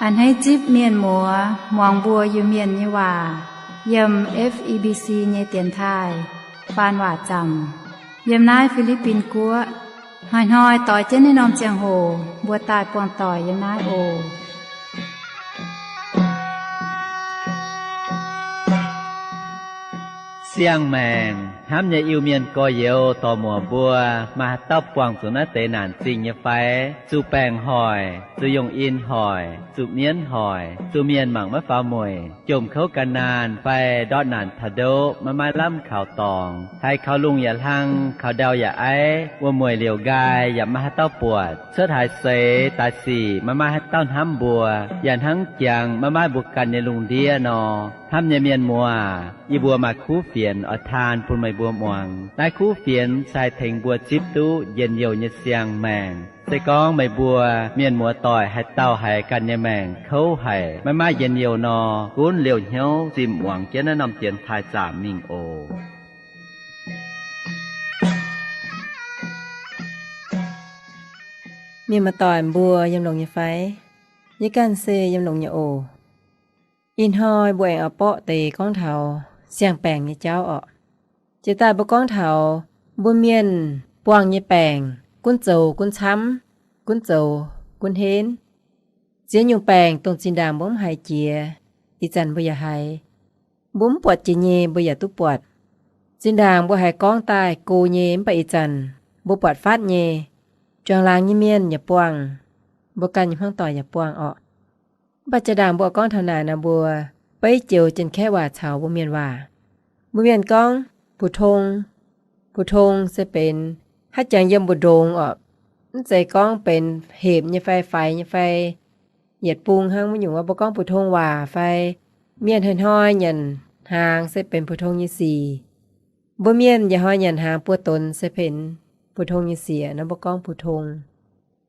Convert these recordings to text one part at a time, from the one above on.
A'hneiv zipv mienh muoz muangx mbuo Iu-Mienh nyei waac yiem F E B C nyei dienx taaih faan waac zaamc yiem naaiv Fi^li^bin Guoqv. Hnoi-hnoi doix jienv naaiv norm ziangh hoc mbuo daaih buangh doic yiem naaiv oc. Siang-maengc hnamv nyei Iu-Mienh gorx-youz dorc-muoc mbuo, maaih haaix dauh buangh zuqc naaiv deix naanc zingh nyei fai? Zuqc baengc hoic, zuqc yungh in hoic, zuqc mienv hoic, zuqc mienh mangc maiv faaux mueic, jomc kouv gan naanh fai ndortv naanc taux ndoqv maiv maaih lamh kaux dorngx, haiz kaux lungh yaac hlang, kaux ndau yaac aiv, wuom-mueic liouc nqaai yaac maiv maaih haaix dauh buatc, cuotv haaix seix daaih sic maiv maaih haaix dauh hnamv mbuo, yaac hnangv jangx maiv maaih mbuo ganh nyei lungh ndiev nor. Hnamv nyei mienh muoz, yie mbuo maaih kuv fienx oix taan bun meih mbuo muangx. Naaiv kuv fienx se haih tengx mbuo zipv duqv njien-youh nyei siang-maengc. Se gorngv meih mbuo mienh muoz doic haaix dauh haiz ganh nyei maengc kouv haic, maiv maaih njien-youh nor, gunv liouh hnyouv zimh muangx jienv naaiv norm dienx taaih zaamc mingh oc. Mienh muoz doic mbuo yiem longx nyei fai? Yie ganh se yiem longx nyei oc. Ih hnoi mbuo aengx oix borqv deix gorngv taux siang-baengc nyei jauv orqc. Jiex daaih mbuo gorngv taux mbuo mienh buangh nyei baengc gunv zoux gunv camv, gunv zoux gunv henv. Ziex nyungc baengc dongh zinh ndaangc mbuo mv haiz jiex, ih zanc mbuo yaac haiz. Mbuo mv buatc jiex nyei mbuo yaac duqv buatc. Zinh ndaangc mbuo haiz gorngv daaih go nyei mv baac ih zanc mbuo buatc fatv nyei. Juangc laangz nyei mienh yaac buangh, mbuo ganh nyei hmuangv doic yaac buangh orqc. Mv baac jaa-ndaangc mbuo gorngv taux naaic nor mbuo beiv joux Janx-Kaeqv waac caux mbuo Mienh waac. Mbuo Mienh gorngv 普通, 普通 se benx haaix jangx yiem mbu'ndongx orqc. Mv zeiz gorngv benx hepc nyei fai faix nyei fai yietc bung hnangv wuov nyungc. Mbuo gorngv 普通 waac fai mienh hnoi-hnoi nyanc hnaangx se benx 普通 nyei sic. Mbuo mienh yietc hnoi nyanc hnaangx buo donx se benx 普通 nyei sic nor mbuo gorngv 普通.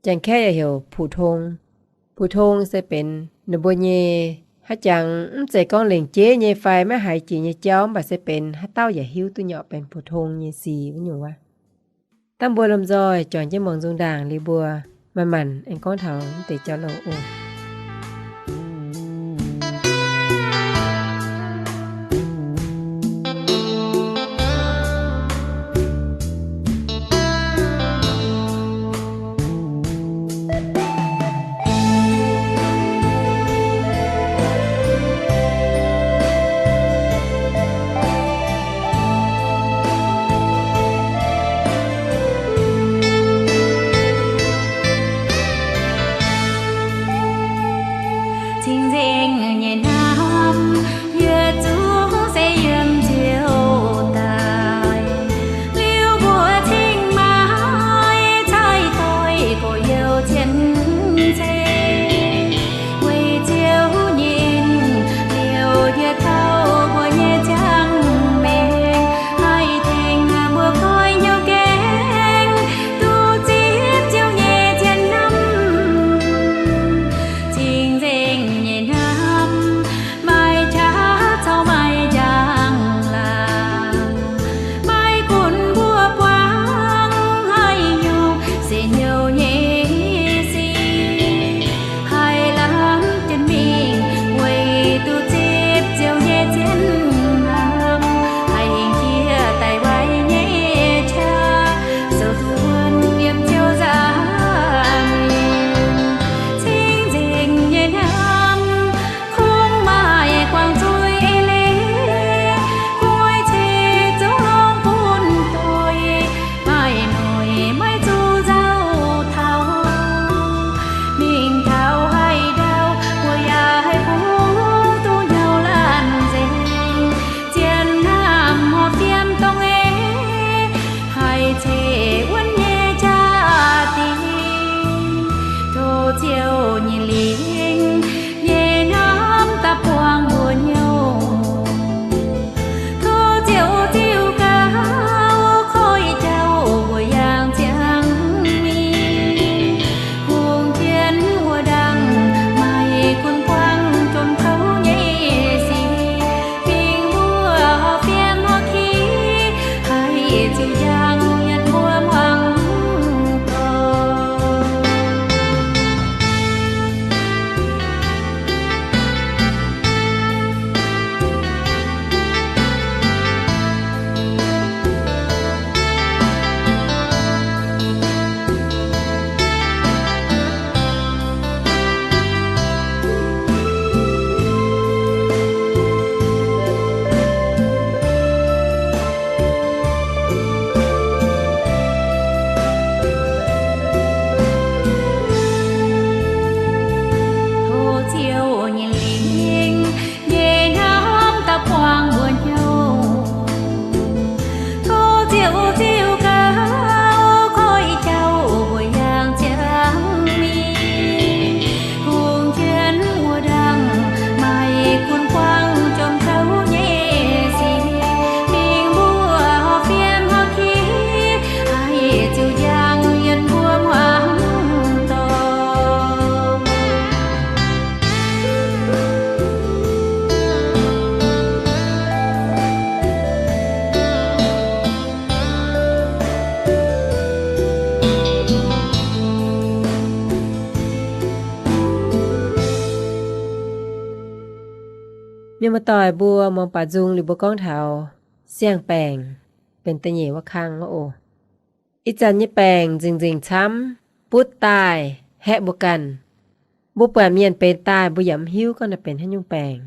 Janx-Kaeqv yaac heuc 普通. 普通 se benx ninh mbuo nyei haaix jangx mv zeiz gorngv lengc jeiv nyei fai maiv haiz jiex nyei jauv, mv baac se benx haaix dauh yaac hiuv duqv nyei orqc, benx 普通 nyei sic wuov nyungc wuov. Dangh mbuo lomh nzoih juangc jienv muangx nzung ndaangc liuz mbuo manc-manc aengx gorngv taux mv deix jauv-louc oc. Mienh muoz-doic mbuo muangx baac nzung liuz mbuo gorngv taux siang-baengc benx da'nyeic wuov kang oc. Ih zanc nyei baengc nzengc-nzengc camv, butv daaih haeqv mbuo ganh. Mbuo buatc mienh benx daaih mbuo yaac mv hiuv gorngv naaiv benx haaix nyungc baengc.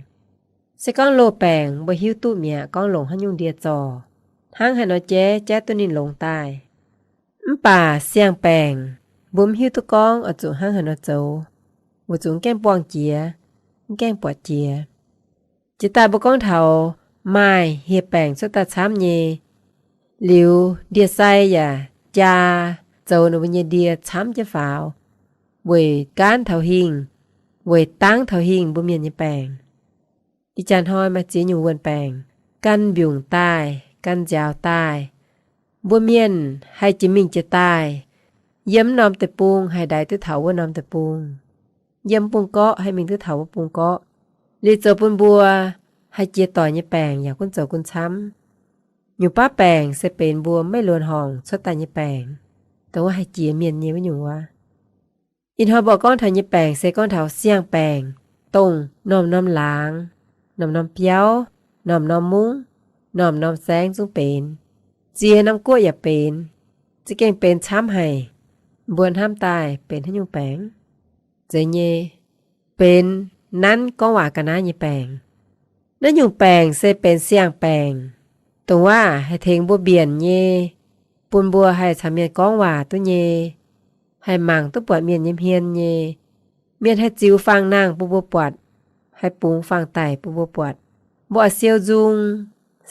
Se gorngv loz-baengc mbuo hiuv duqv mi'aqv gorngv longc haaix nyungc ndie zorc, hnangv haaix nor jaiv, jaiv duqv ninh longx daaih. Mv baac siang-baengc mbuo mv hiuv duqv gorngv oix zuqc hnangv haaix nor zoux, weic zuqc mv gaengh buangh jiex, mv gaengh buatc jiex. Jiex daaih mbuo gorngv taux maaih hieh baengc cuotv daaih camv nyei, liuz ndie-sai yaac jaa zoux ninh mbuo nyei ndie camv jienv faaux, weic gaanv taux hingh, weic dangv taux hingh mbuo mienh nyei baengc. Ih jaax hnoi maaih ziex nyungc wuon-baengc gan mbiungc daaih, gan nziaaux daaih. Mbuo mienh haih jiex mingh jiex daaih, yiem mv norm deic-bung haih ndaix duqv taux wuov norm deic-bung, yiem bung-gorqv haih mingh duqv taux wuov bung-gorqv. Liuz zoux bun mbuo haih jiex doic nyei baengc yaac gunv zoux gunv camv. Nyungc baav baengc se benx mbuo maiv luonx horngc cuotv daaih nyei baengc, dongh wuov haih jiex mienh nyei wuov nyungc wuov. Ih hnoi mbuo gorngv taux nyei baengc se gorngv taux siang-baengc, dongh norm-norm laangz, norm-norm biauv, norm-norm mungv, norm-norm saengv zungv benx. Ziex norm guoqv yaac benx. Za'gengh benx camv haic. Mbuo hnamv daaih benx haaix nyungc baengc? Zeiz nyei, benx nanv gorngv waac ga'naaiv nyei baengc. Naaiv nyungc baengc se benx siang-baengc, dongh waac haih tengx mbuo mbienc nyei, bun mbuo haih caux mienh gorngv waac duqv nyei, haih mangc duqv buatc mienh nyei hmien nyei. Mienh haih ziux faang-nangh bun mbuo buatc, haih bungx faang-daic bun mbuo buatc. Mbuo oix siou nzung,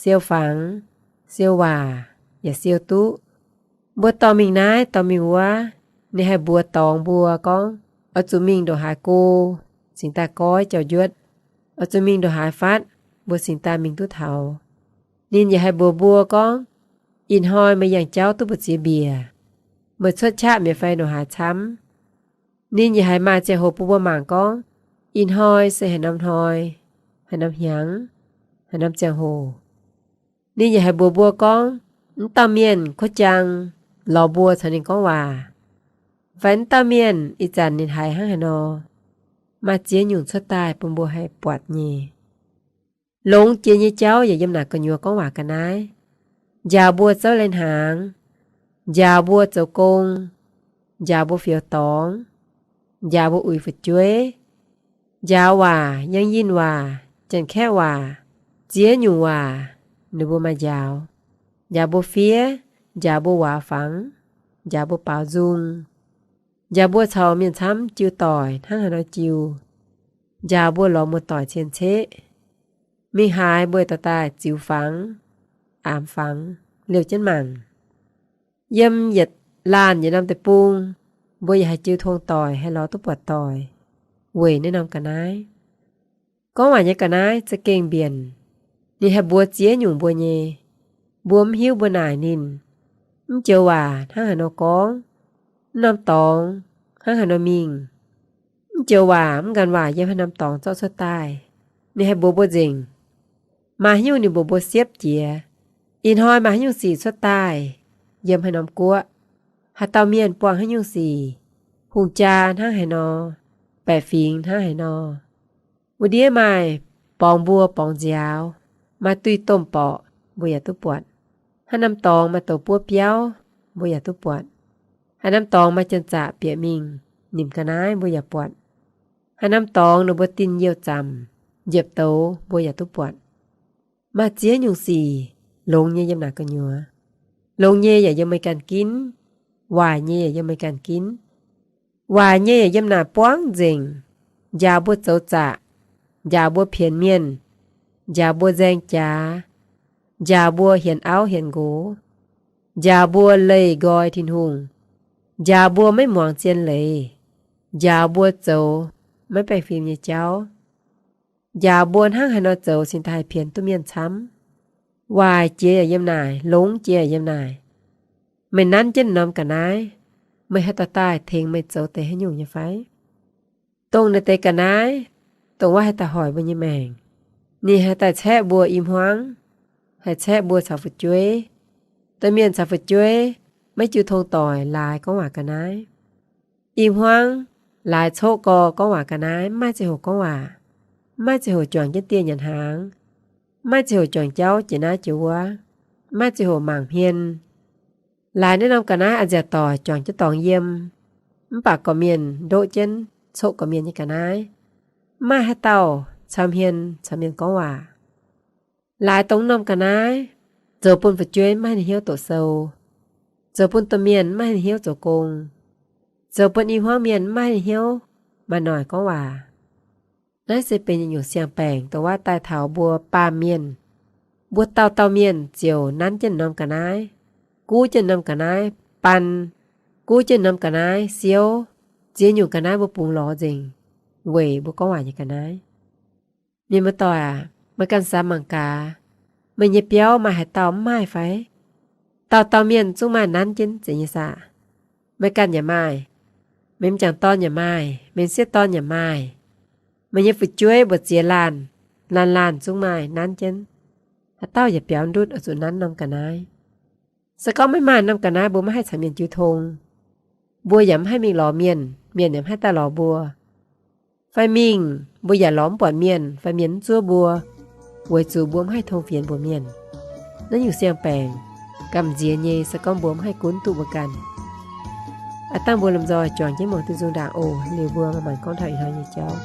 siou fangx, siou waac, yaac siou duqv. Mbuo dorh mingh naaiv dorh mingh wuov, ninh haih mbuox dorngx mbuo gorngv, oix zuqc mingh ndongc haaix go, cingx daaih goiv jauv-njuotv. Oix zuqc mingh ndongc haaix fatv, mbuo cingx daaih mingh duqv taux. Ninh yaac haih mbuox mbuo gorngv, ih hnoi meih yangh jauv duqv mbu'ziex mbiec, meih cuotv qaqv mi'aqv fai ndongc haaix camv. Ninh yaac haih maaih ziangh hoc bun mbuo mangc gorngv, ih hnoi se haaix norm hnoi, haaix norm hnyangx, haaix norm ziangh hoc. Ninh yaac haih mbuox mbuo gorngv, mv dauh mienh kuov jang lorz mbuo caux ninh gorngv waac, fai mv dauh mienh ih zanc ninh haiz hnangv haaix nor. Maaih ziex nyungc cuotv daaih bun mbuo haih buatc nyei. Longx jiex nyei jauv yaac yiem naaic gu'nyuoz gorngv waac ga'naaiv. Njaaux mbuo zouv leiz-hnaangx, njaaux mbuo zoux gong, njaaux mbuo fioux dorngx, njaaux mbuo uix fu'jueiv, njaaux waac, yangh yinh waac, janx-kaeqv waac, ziex nyungc waac, ninh mbuo maaih njaaux. Njaaux mbuo fiev, njaaux mbuo waaux fangx, njaaux mbuo baaux nzung, njaaux mbuo caux mienh camv jiu doic hnangv haaix nor jiu, njaaux mbuo lorz muoz-doic cien-ceqv. Mingh haaix mbuo dorh daaih ziux fangx, aamx fangx, liouh jienv mangc. Yiem yietc laanh yietc norm deic-bung, mbuo yaac haih jiu tong doic, haih lorz duqv buatc doic, weic naaiv norm ga'naaiv. Gorngv waac nyei ga'naaiv za'gengh mbienc. Ninh haih mbuox ziex nyungc mbuo nyei. Mbuo mv hiuv mbuo naaic ninh. Mv joux waac hnangv haaix nor gorngv, mv norm dorngx hnangv haaix nor mingh. Mv joux waac mv nqanx waac yiem haaix norm dorngx zorqv cuotv daaih, ninh haih mbuox mbuo nzengc. Maaih haaix nyungc ninh mbuox mbuo siepv jiex. Ih hnoi maaih haaix nyungc sic cuotv daaih, yiem haaix norm guoqv, haaix dauh mienh buangh haaix nyungc sic, hungh jaa hnangv haaix nor, baeqc fingx hnangv haaix nor. Wuov ndiev maaih borngz mbuo borngz nziaaux, maaih duih domh borqc mbuo yaac duqv buatc. Haaix norm dorngx maaih douz buov biauv mbuo yaac duqv buatc. Haaix norm dorngx maaih janx-zaqc bieqc mingh nimc ga'naaiv mbuo yaac buatc. Haaix norm dorngx ninh mbuo dinh youh zamc, njiepc douz mbuo yaac duqv buatc. Maaih ziex nyungc sic longx nyei yiem naaic gu'nyuoz. Longx nyei yaac yiem meih ganh ginv, waaic nyei yaac yiem meih ganh ginv. Waaic nyei yaac yiem naaic buangv nzengc, njaaux mbuo zoux zaqc, njaaux mbuo pienx mienh, njaaux mbuo nzaeng jaax, njaaux mbuo hienx auv hienx nqox, njaaux mbuo leih nqoi Tin-Hungh, njaaux mbuo maiv muangx zien leiz, njaaux mbuo zoux maiv baengh fim nyei jauv, njaaux mbuo hnangv haaix nor zoux cingx daaih haih pienx duqv mienh camv. Waaic jiex yaac yiem naaic, longx jiex yaac yiem naaic. Meih nanv jienv norm ga'naaiv, meih haih dorh daaih tengx meih zoux deix haaix nyungc nyei fai? Dongh naaiv deix ga'naaiv, dongh wuov haih daaih hoic mbuo nyei maengc. Ninh haih daaih caeqv mbuo i hmuangv, haih caeqv mbuo caux fu'jueiv. Domh mienh caux fu'jueiv maiv jiu tong doic laaix gorngv waac ga'naaiv. I hmuangv laaix coqv gorx gorngv waac ga'naaiv, mv maaih ziangh hoc gorngv waac. mv maaih ziangh hoc juangc jienv dieh nyanc hnaangx, mv maaih ziangh hoc juangc jauv jiex naaiv jiex wuov, mv maaih ziangh hoc mangc hmien. Laaix naaiv norm ga'naaiv a'nziaauc doic juangc jienv dorngx yiem, mv baac gorqv-mienh ndoqv jienv coqv gorqv-mienh nyei ga'naaiv. Mv maaih haaix dauh caux hmien caux mienh gorngv waac. Laaix dongh norm ga'naaiv zoux bun fu'jueiv mv maaih hnyouv doqc sou, zoux bun domh mienh mv maaih hnyouv zoux gong, zoux bun i hmuangv mienh mv maaih hnyouv maaih noic gorngv waac. Naaiv se benx yietc nyungc siang-baengc dongh waac daaih taux mbuo baamh mienh. Mbuo dauh dauh mienh ziouc nanv jienv norm ga'naaiv, guv jienv norm ga'naaiv baan, guv jienv norm ga'naaiv siouv, ziex nyungc ga'naaiv mbuo bungx lorz nzengc, weic mbuo gorngv waac nyei ga'naaiv. Mienh muoz-doic aac, meih ganh samx mangc gaax, meih nyei biauv maaih haaix dauh mv maaih fai? Dauh dauh mienh zungv maaih nanv jienv zeiz nyei saah? Meih ganh yaac maaih, meih m'jangc dorn yaac maaih, meih m'sieqv dorn yaac maaih, meih nyei fu'jueiv mbu'ziex laanh, laanh laanh zungv maaih nanv jienv. Haaix dauh yaac biaux ndutv oix zuqc nanv norm ga'naaiv. Se gorngv maiv maaih norm ga'naaiv, mbuo maiv haih caux mienh jiu tong. Mbuo yaac mv haih mingh lorz mienh, mienh yaac mv haih daaih lorz mbuo. Fai mingh, mbuo yaac lorz mv buatc mienh fai mienh mv zuov mbuo, weic zuqc mbuo mv haih tong fienx mbuox mienh. Naaiv nyungc siang-baengc gamh nziex nyei, se gorngv mbuo mv haih gunv duqv mbuo ganh. Aav dangh mbuo lomh nzoih juangc jienv muangx Tin-Hungh ndaangc oc. Liuz mbuo maaih maengc gorngv taux ih hnoi nyei jauv.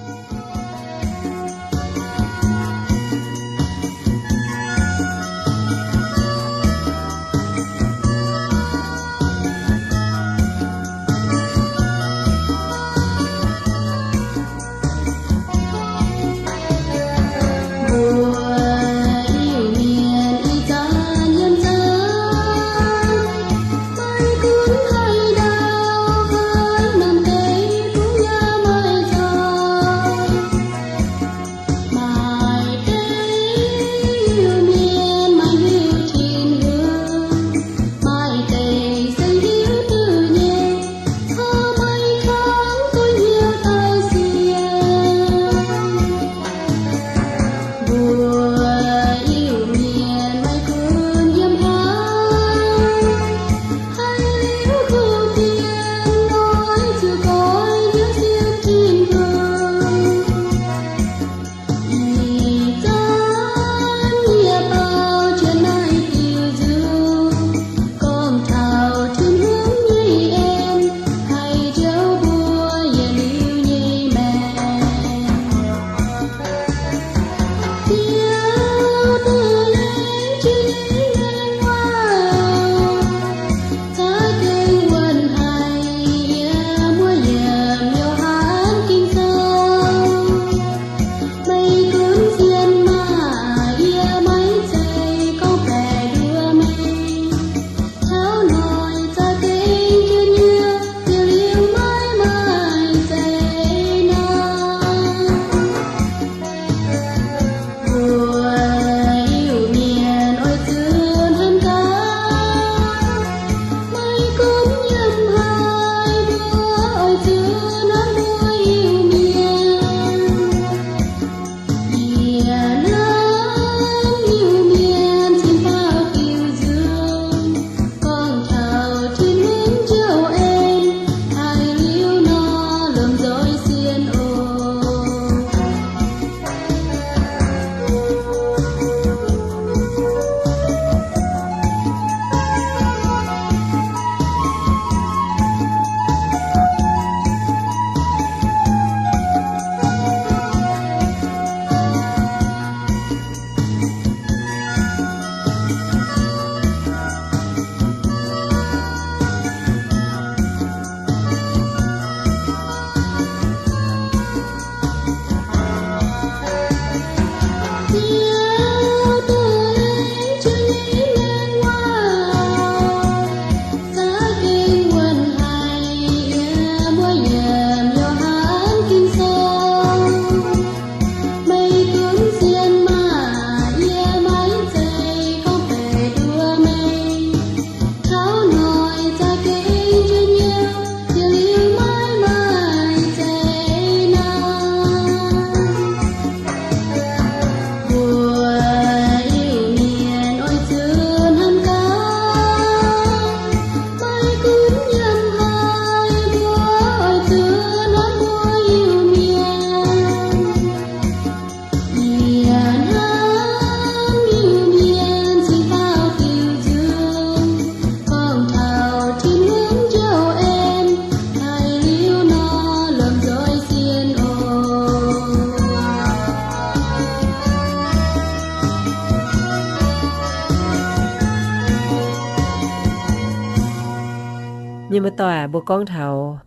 Mienh muoz-doic, mbuo gorngv taux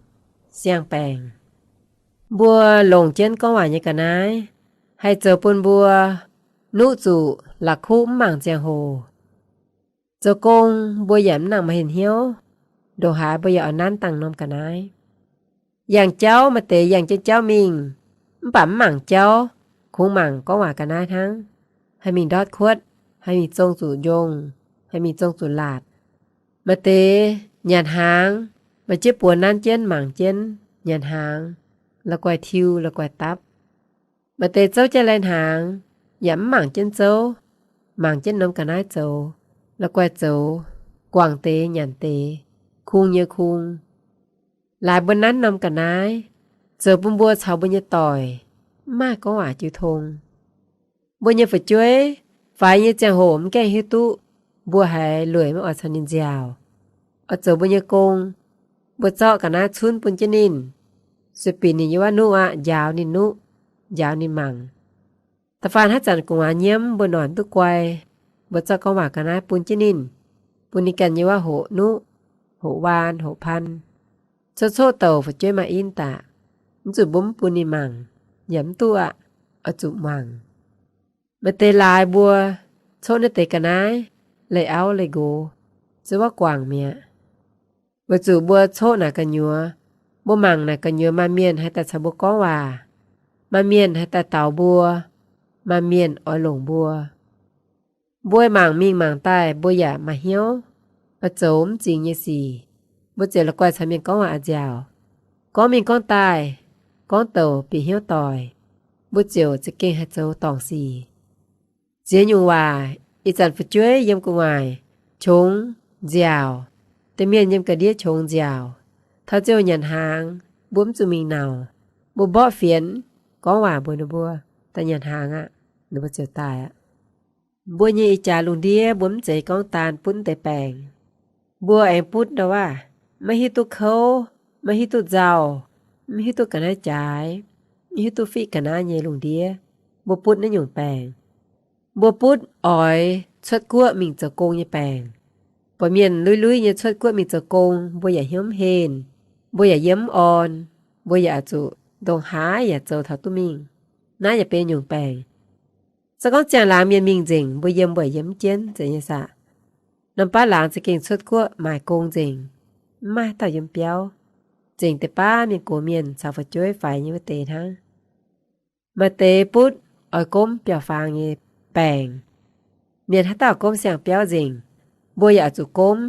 siang-baengc, mbuo longc jienv gorngv waac nyei ga'naaiv haih zoux bun mbuo nuqv zuqc la'kuqv mv mangc ziangh hoc. Zoux gong mbuo yaac mv nangc maaih hnyouv, ndongc haaix mbuo yaac oix nanv dangh norm ga'naaiv. Yangh jauv, maaih deix yangh jienv jauv mingh, mv baac mv mangc jauv, kungx mangc gorngv waac ga'naaiv hnangv, haih mingh ndortv kuotv, haih mingh zong zuqc njongh, haih mingh zong zuqc laatc. Maaih deix nyanc hnaangx, maaih jieqv buoz nanv jienv mangc jienv nyanc hnaangx, la'guaih tiuv la'guaih dapv. Maaih deix zouv jienv lai hnaangx, yaac mv mangc jienv zouv, mangc jienv norm ga'naaiv zoux, la'guaih zoux, guangc deix nyanc deix, kungx nyei kungx. Laaix mbuo nanv norm ga'naaiv, zoux bun mbuo caux mbuo nyei doic mv maaih gorngv waac jiu tong. Mbuo nyei fu'jueiv faix nyei ziangh hoc mv gaengh hiuv duqv mbuo haiz lueic maiv oix caux ninh nziaauc. Oix zoux mbuo nyei gong, mbuo zorqv ga'naaiv cunv bun jienv ninh, sueih binc ninh yiem wuov nuqv aqv, njaaux ninh nuqv, njaaux ninh mangc. Da'faanh haaix zanc gu'nguaaz nyiemv mbuo noic mv duqv guai, mbuo zorqv gorngv waac ga'naaiv bun jienv ninh, bun ninh ganh yiem wuov hoqc nuqv, hoqc waan, hoqc paan. Coqv-coqv douc fu'jueiv maaih in daaih, mv zuqc mbuo mv bun ninh mangc, yaac mv duqv aqv, oix zuqc mangc. Maaih deix laaix mbuo coqv naaiv deix ga'naaiv leih auv leih nqox, zuov wuov guangc mi'aqv. Weic zuqc mbuo coqv naaic gu'nyuoz, mbuo mangc naaic gu'nyuoz maaih mienh haih daaih caux mbuo gorngv waac, maaih mienh haih daaih daux mbuo, maaih mienh oix longc mbuo. Mbuo mangc mingh mangc daaih mbuo yaac maaih hnyouv, oix zoux mv zingx nyei sic, mbuo ziouc la'guaih caux mienh gorngv waac a'nziaauc. Gorngv mingh gorngv daaih, gorngv douc bieqc hnyouv doic, mbuo ziouc za'gengh haih zoux dorngc sic. Ziex nyungc waac, ih zanc fu'jueiv yiem gu'nguaaic qongx nziaauc, deix mienh yiem ga'ndiev qongx nziaauc. Taux ziouc nyanc hnaangx, mbuo mv zuqc mingh nauc, mbuo mborqv fienx gorngv waac mbuox ninh mbuo, daaih nyanc hnaangx aqv, ninh mbuo ziouc daaih aqv. Mbuo nyei ih jaax lungh ndiev mbuo mv zeiz gorngv daan butv deix baengc. Mbuo aengx butv ndau wuov, maiv hiuv duqv kouv, maiv hiuv duqv nzauh, mv hiuv duqv ga'naaiv jaaix, mv hiuv duqv fiqv ga'naaiv nyei lungh ndiev, mbuo butv naaiv nyungc baengc. Mbuo butv oix cuotv guoqv mingh zoux gong nyei baengc. Buatc mienh lui-lui nyei cuotv guoqv mingh zoux gong, mbuo yaac hnyouv mv henh, mbuo yaac yiem mv orn, mbuo yaac oix zuqc ndongc haaix yaac zoux taux duqv mingh. Naaiv yaac benx nyungc baengc. Se gorngv ziangh laangz mienh mingh nzengc, mbuo yiem mbuo yaac yiem mv jienv, zeiz nyei saah? Norm baav laangz za'gengh cuotv guoqv maaic gong nzengc, mv maaih dauh yiem biauv, nzengc deix baav mienh gox mienh caux fu'jueiv faix nyei wuov deix hnangv. Maaih deix butv oix gomv biauv-faang nyei baengc. Mienh haaix dauh gomv siang-biauv nzengc, mbuo yaac oix zuqc gomv.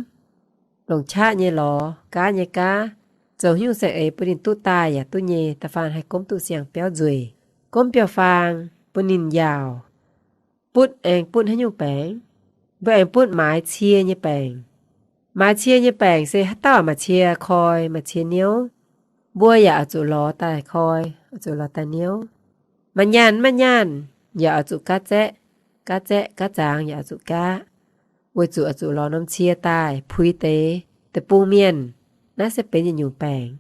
Longc qaqv nyei lorz, gaav nyei gaav, zoux haaix nyungc saeng-eix bun ninh duqv daaih yaac duqv nyei. Da'faanh haih gomv duqv siang-biauv nzueic, gomv biauv-faang bun ninh yaauc. Butv aengx butv haaix nyungc baengc? Mbuo aengx butv maaiz cie nyei baengc. Maaiz cie nyei baengc se haaix dauh maaih cie koi, maaih cie niouv, mbuo yaac oix zuqc lorz daaih koi, oix zuqc lorz daaih niouv. Maaih nyaanh maiv nyaanh yaac oix zuqc gaav zaeqv, gaav zaeqv gaav zaangx yaac oix zuqc gaav, weic zuqc oix zuqc lorz norm cie daaih puix deix deic-bung mienh. Naaiv se benx yietc nyungc baengc.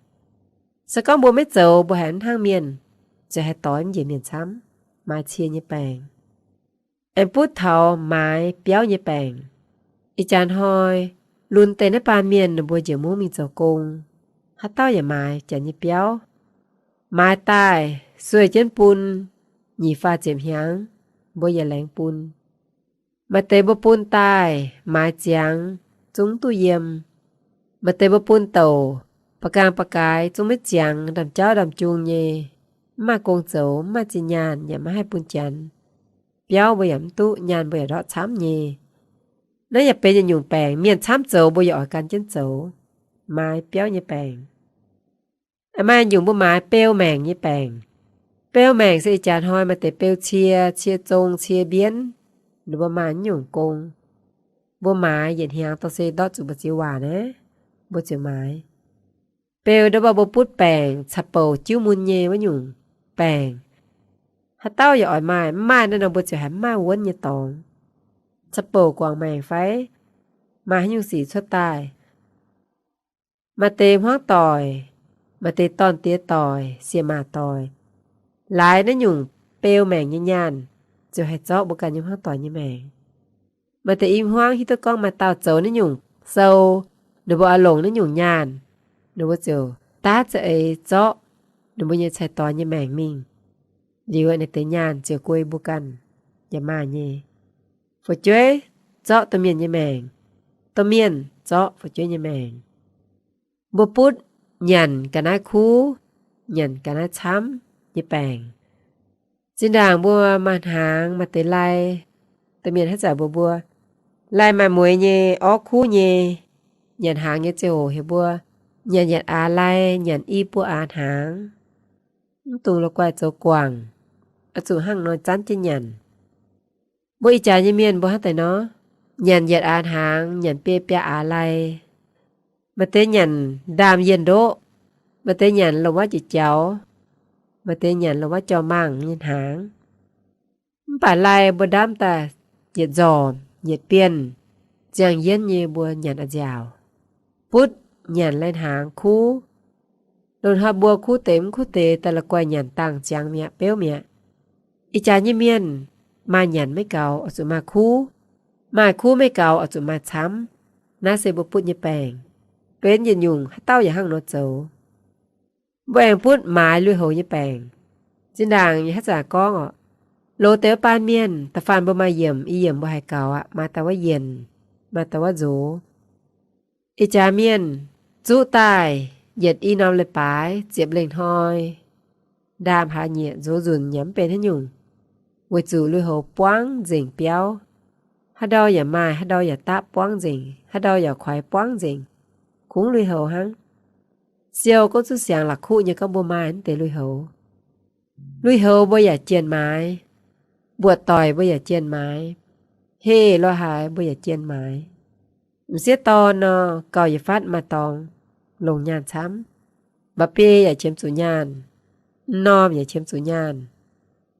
Se gorngv mbuo maiv zoux, mbuo haiz mv hnangv mienh, ziouc haih doix mv njiec mienh camv. Maaiz cie nyei baengc. Aengx butv taux maaiz biauv nyei baengc. Ih jaax hnoi lunx deix naaiv baan mienh ninh mbuo njiec mungv mingh zoux gong, haaix dauh yaac maaiz janx nyei biauv. Maaiz daaih sueih jienv bun, nyic faah ziepc hnyangx, mbuo yaac laengz bun. Maaih deix mbuo bun daaih maaiz ziangx, zungv duqv yiem. Maaih deix mbuo bun douc, ba'gaang ba'gaaix zungv maiv ziangx, ndamc jauv ndamc jung nyei, mv maaih gong zoux, mv maaih zinh nyaanh yaac maiv haih bun janx. Biauv mbuo yaac mv duqv, nyaanh mbuo yaac ndortv camv nyei. Naaiv yaac benx yietc nyungc baengc, mienh camv zoux mbuo yaac oix gan jienv zoux. Maaiz biauv nyei baengc. Maaih nyungc mbuo maaiz beu maengc nyei baengc. Beu maengc se ih jaax hnoi maaih deix beu cie, cie zong, cie mbienv, ninh mbuo maaih nyungc gong. Mbuo maaiz yietc hnyangx dongh se ndortv zuqc mbu'ziex waac naaiv, mbuo ziouc maaiz. Beu ndau wuov mbuo butv baengc caux bouc jiuv mun nyei wuov nyungc baengc. Haaix dauh yaac oix maaih, mv maaih naaiv nor mbuo ziouc haiz mv maaih wuonv nyei dorngx. Caux bouc guangc maengc fai maaih haaix nyungc sic cuotv daaih. Maaih deix hmuangv doic, maaih deix dorn-diex doic, sieqv-maac doic, laaix naaiv nyungc beu maengc nyei nyaanh, ziouc haih zorqv mbuo ganh nyei hmuangv doic nyei maengc. Maaih deix i hmuangv hiuv duqv gorngv maaih dauh zoux naaiv nyungc sou, ninh mbuo oix longc naaiv nyungc nyaanh, Ninh mbuo ziouc daav za'eix zorqv ninh mbuo nyei cai-doix nyei maengc mingh. Liuz ninh deix nyaanh ziouc guei mbuo ganh yaac maaih nyei. Fu'jueiv zorqv domh mienh nyei maengc, domh mienh zorqv fu'jueiv nyei maengc. Mbuo butv nyanc ga'naaiv kuv, nyanc ga'naaiv camv nyei baengc. Zinh ndaangc mbuo maaih hnaangx maaih deix lai, domh mienh haaix zanc mbuox mbuo, lai maaih mueiz nyei, orv kuv nyei, nyanc hnaangx nyei ziangh hoc heuc mbuo nyanc yietc aax lai, nyanc i buo aax hnaangx. Mv dungx la'guaih zoux guangc, oix zuqc hnangv nor zanv jienv nyanc. Mbuo ih jaax nyei mienh mbuo hnangv deix nor, nyanc yietc aax hnaangx, nyanc biei biaa aax lai. Maaih deix nyanc ndaamv-yienh ndoqv, maaih deix nyanc lomh wav jiex jaux, maaih deix nyanc lomh wav jauv-mangh nyei hnaangx. Mv baac lai mbuo ndaamv daaih yietc nzormc yietc bienh, ziangh yienv nyei mbuo nyanc a'nziaauc. Butv nyanc lai hnaangx kuv. Loz-hnoi mbuo kuv deix mv kuv deix daaih la'guaih nyanc dangh ziangx mi'aqv, beuv mi'aqv. Ih jaax nyei mienh maaih nyanc maiv gaux oix zuqc maaih kuv, maaih kuv maiv gaux oix zuqc maaih camv. Naaiv se mbuo butv nyei baengc. Benx yietc nyungc haaix dauh yaac hnangv nor zoux. Mbuo aengx butv maaiz lui-houx nyei baengc. Zinh ndaangc yie haaix zanc gorngv orqc, loz deix wuov baan mienh, da'faanh mbuo maaih yiemc, i yiemc mbuo haiz gaux aqv, maaih dauh wuov yienc, maaih dauh wuov nzox. Ih jaax mienh zuqv daaih yietc i norm leiz-baaix ziepc lengh hnoi, ndaamv hlaax nyieqc nzox nzunc yaac mv benx haaix nyungc, weic zuqc lui-houx buangv nzengc biauv. Haaix ndau yaac maaih, haaix ndau yaac dapv buangv nzengc, haaix ndau yaac kuaix buangv nzengc, kungx lui-houx hnangv. Siou gorngv zuqc siangx la'kuqv nyei gorngv mbuo maaih naaiv deix lui-houx. Lui-houx mbuo yaac jienh maaiz, mbuoqc doic mbuo yaac jienh maaiz, heh lorz haaix mbuo yaac jienh maaiz. M'sieqv dorn nor, gauh yietc fatv maaih dorngx longc nyaanh camv. Mba'biei yaac qiemx zuqc nyaanh, m'normh yaac qiemx zuqc nyaanh.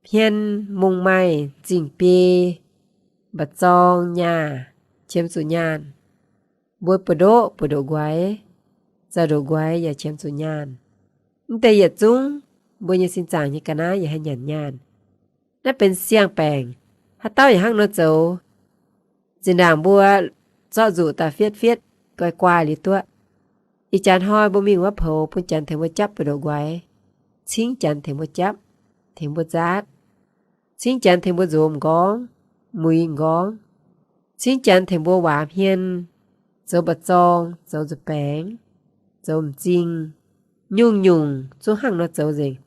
Hmien, mungz maaih, m'zing biei, mba'zorng, nyaah, qiemx zuqc nyaanh. Mbuo buoz-ndoqv, buoz-ndoqv-nquaix, zaux-ndoqv-nquaix yaac qiemx zuqc nyaanh. Mv deix yietc zungv mbuo nyei sin zaangc nyei ga'naaiv yaac haih nyanc nyaanh. Naaiv benx siang-baengc, haaix dauh yaac hnangv nor zoux. Zinh ndaangc mbuo zorqv nzuqc daaih fietv fietv guai guai liuz duqv. Ih jaax hnoi mbuo mingh wuov poux, bun janx tengx mbuo japv buoz-ndoqv-nquaix, cingv janx tengx mbuo japv, tengx mbuo nzaatv, cingv janx tengx mbuo nzox m'nqorngv, muix m'nqorngv, cingv janx tengx mbuo waac hmien, zoux mba'zorng, zoux nzuih baengx, zoux m'zing, nyungc-nyungc zungv hnangv nor zoux nzengc.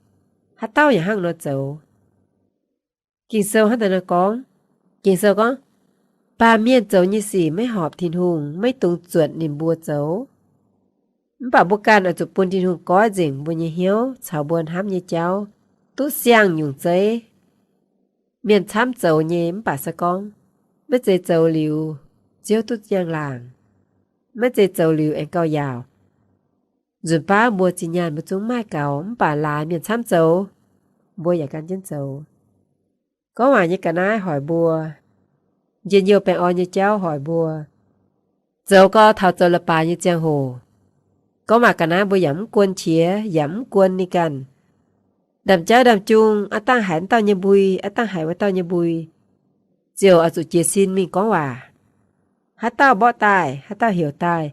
Haaix dauh yaac hnangv nor zoux. Ging-Sou hnangv daaih nor gorngv, Ging-Sou gorngv, baamh mienh zoux nyei sic maiv horpc Tin-Hungh, maiv dungx zuotc ninh mbuo zoux. Mv baac mbuo ganh oix zuqc bun Tin-Hungh goiv nzengc mbuo nyei hnyouv caux mbuo hnamv nyei jauv duqv siang nyungc zeiv. Mienh camv zoux nyei mv baac se gorngv maiv zeiz zoux liuz Ziouv duqv ziangh laangc, maiv zeiz zoux liuz aengx gauh yaauc. Nzunc baav mbuo zinh nyaanh mbuo zungv maaih gaux, mv baac laaix mienh camv zoux, mbuo yaac gan jienv zoux. Gorngv waac nyei ga'naaiv hoic mbuo, njien-youh baengh orn nyei jauv hoic mbuo, zoux gau taux zoux leiz-baaix nyei ziangh hoc. Gorngv waac ga'naaiv mbuo yaac mv guon qiex yaac mv guon ninh ganh. Ndaamv-jauv ndaamv-jung, aav dangh haiz wuov dauh nyei mbui, aav dangh haiz wuov dauh nyei mbui, ziouc oix zuqc jiez sin mingh gorngv waac. Haaix dauh mborqv daaih, haaix dauh heuc daaih,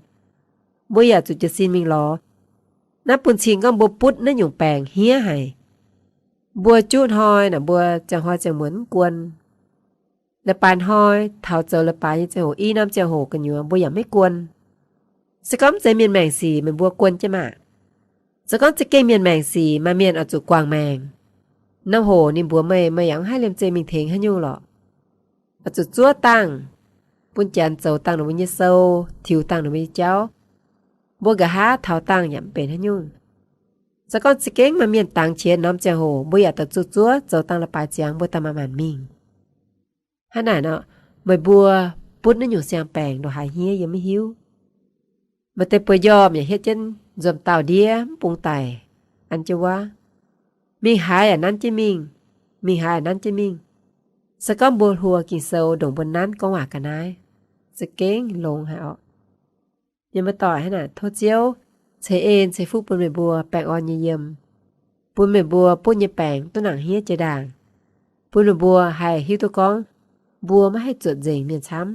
mbuo yaac zuqc jiez sin mingh lorz. Naaiv bun cing gorngv mbuo butv naaiv nyungc baengc hniev haic. Mbuo juqv hnoi naaic mbuo ziangh hnoi ziangh muonz mv guon. Leiz-baaix hnoi taux zoux leiz-baaix nyei ziangh hoc, i norm ziangh hoc gu'nyuoz mbuo yaac maiv guon. Se gorngv mv zeiz mienh maengc sic meih mbuo guon jienv maah! Se gorngv za'gengh mienh maengc sic, maaih mienh oix zuqc guangc maengc. Norm hoc ninh mbuox meih, meih yaac mv haih liemh zeih mingh tengx haaix nyungc lorqc. Oix zuqc zuov dangh, bun janx zoux dangh ninh mbuo nyei sou, tiux dangh ninh mbuo nyei jauv. Mbuo nqa'haav taux dangh yaac mv benx haaix nyungc. Se gorngv za'gengh maaih mienh dangx qiex norm ziangh hoc, mbuo yaac daaih zuqc zuov zoux dangh leiz-baaix ziangx mbuo daaih maanc maanc mingh. Hnangv naaic nor, meih mbuo butv naaiv nyungc siang-baengc ndongc haaix hniev yie maiv hiuv. Maaih deix bueix njormh yaac hietv jienv nzuonx dauh ndiev mv bung daic, an jienv wuov. Mingh haaix yaac nanv jienv mingh, mingh haaix yaac nanv jienv mingh. Se gorngv mbuo hluo Ging-Sou ndongc mbuo nanv gorngv waac ga'naaiv, za'gengh longx haic orqc. Mienh muoz-doic hnangv naaic, tov Ziouv ceix en ceix fuqv bun meih mbuo baengh orn nyei yiem, bun meih mbuo butv nyei baengc duqv nangc hniev jiex ndaangc, bun meih mbuo haih hiuv duqv gorngv mbuo maiv haih zuotc nzengc mienh camv.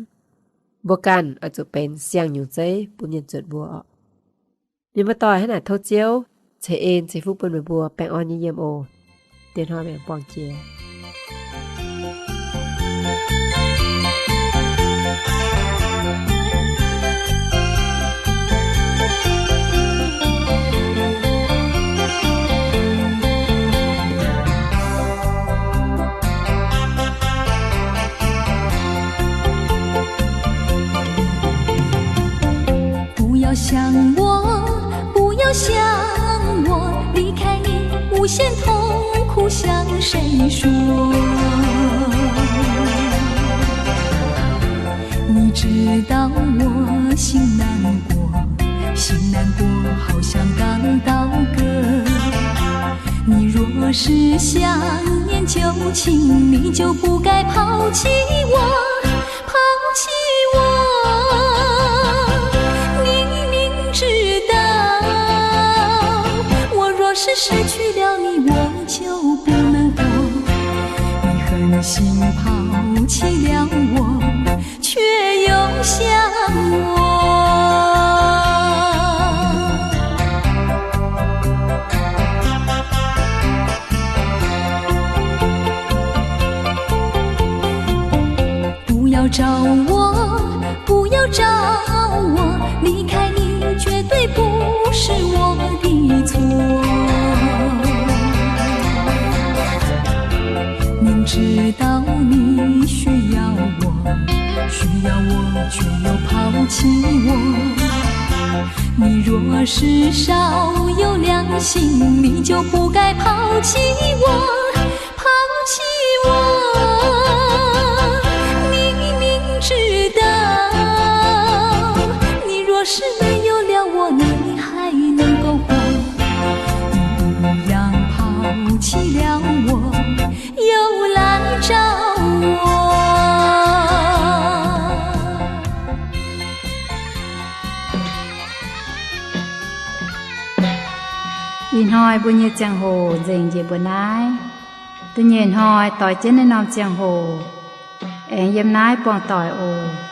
Mbuo ganh oix zuqc benx siang-nyungc zeiv bun mienh zuotc mbuo orqc. Mienh muoz-doic, hnangv naaic tov Ziouv ceix en ceix fuqv bun meih mbuo baengh orn nyei yiem oc. Diex hnoi mbuangz jiex. 不要想我，不要想我，离开你，无限痛苦向谁说？你知道我心难过，心难过，好像感到渴。你若是想念旧情，你就不该抛弃我。 抛弃我。你明知道，我若是失去了你，我就不能活。你狠心抛弃了我，却又想我。 不要找我，不要找我，离开你绝对不是我的错。明知道你需要我，需要我，却又抛弃我。你若是少有良心，你就不该抛弃我。 抛弃我。你明知道，你若是没有了我，你还能够活。你一样抛弃了我，又来找我。 Ih hnoi mbuo nyei ziangh hoc nzengc njiec mbuo naaiv. Da'nyeic hnoi doix jienv naaiv norm ziangh hoc aengx yiem naaiv buangh doic oc.